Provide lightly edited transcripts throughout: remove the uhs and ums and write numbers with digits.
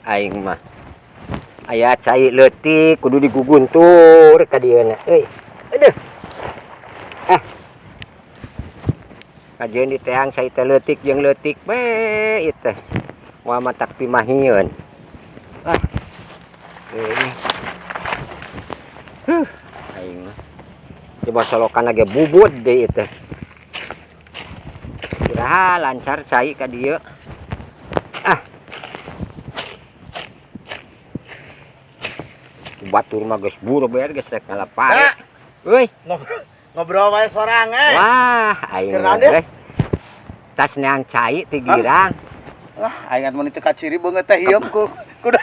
Aing mah. Aya cai leutik kudu diguguntur ka dieuna euy. Aduh. Ah. Kajeun diteang cai teh leutik jeung leutik we ieu teh. Moal matak pimahieun. Ah. Euy. Huh, aing mah. Coba solokan ge bubut deui ieu teh. Iraha lancar cai ka dieu. Ah. Batur mah geus buru beer geus rek ngalapar. Euy, ngobrol wae sorangan. Wah, aing Keur naon? Tas neang cai ti girang. Wah, aing mun teu kaciri beungeut teh hieum ku kudu.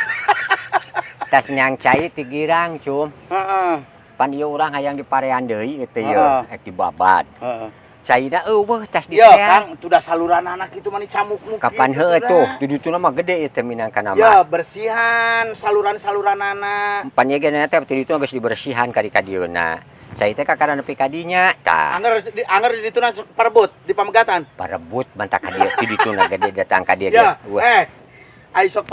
Tas neang cai ti girang, Cum. Heeh. Pan ieu urang hayang diparean deui ieu teh ieu, rek dibabad. Heeh. Caina eueuh tas Yo, diteang. Kang, udah saluran anak itu mani camuk-muk. Kapan gitu, heueuh tuh, dah. di dituna mah gede ieu teh minangka Ya, nama. Bersihan saluran-saluran anak. Pan ieu ge teh ti ditu geus dibersihan ka di kadieuna. Cai teh kakara nepi ka dinya, tah. Anger di dituna parebut di pamegatan. Parebut mantak ka dieu ti dituna gede datang ka dieu ge. Ya, Wah, ai sok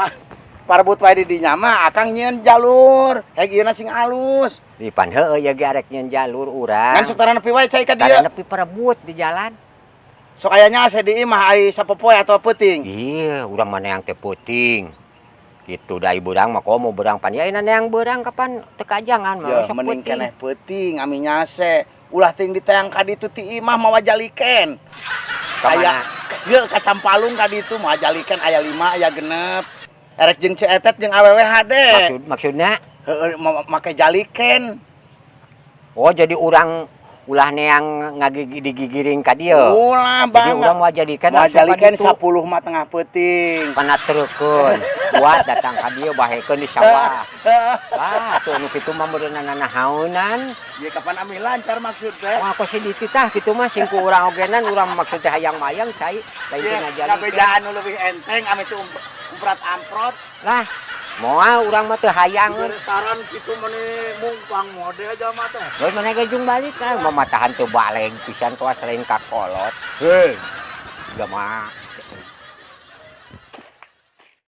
parebut wae di dinya mah akang nyieun jalur. Heg ieu sing alus. Di pan heueuh ieu ge arek nyieun jalur urang. Ngan sok tara nepi wae cai ka Tara dieu. nepi parebut di jalan. Sok aya nya ase di imah ai sapopoe atau peuting. Iya, urang mana yang teh peuting. Gitu da beurang mah komo beurang pan ya neang beurang kapan teu kajangan mah Ya, sok mending peuting. keneh peuting ami nyase. Ulah ting diteang ka ditu ti imah mawa jaliken. Ka Aya mana? Ye ka Campalung ka ditu mawa jaliken aya 5 aya 6. Erek jeung Ceu Etet jeung awewe hade. Maksudnya Heeh, make jaliken. Oh, jadi urang ulah neang ngagigi digigiring ka dieu. Ulah Jadi banget. urang moal jadikan Moal langsung ka jaliken ditu. 10 mah tengah peuting. Kana treukeun. Buat datang ka dieu bahekeun di sawah. Wah, tuh nu kitu mah meureunna nanahaonan. Ya kapan ami lancar maksud teh? Wah, kok si dititah kitu mah sing ku urang ogenan urang maksud teh hayang mayang cai lain teh Ya, ngajalikan. ngabejaan nu leuwih enteng ami teu umprat amprot. Lah, moal urang mah teu hayang. Dibere saran kitu meni mungpang mode aja mah teh. Geus mana ge jung balik ah, mamatahan teu baleg pisan kawas lain ka kolot. Heuh. Udah mah.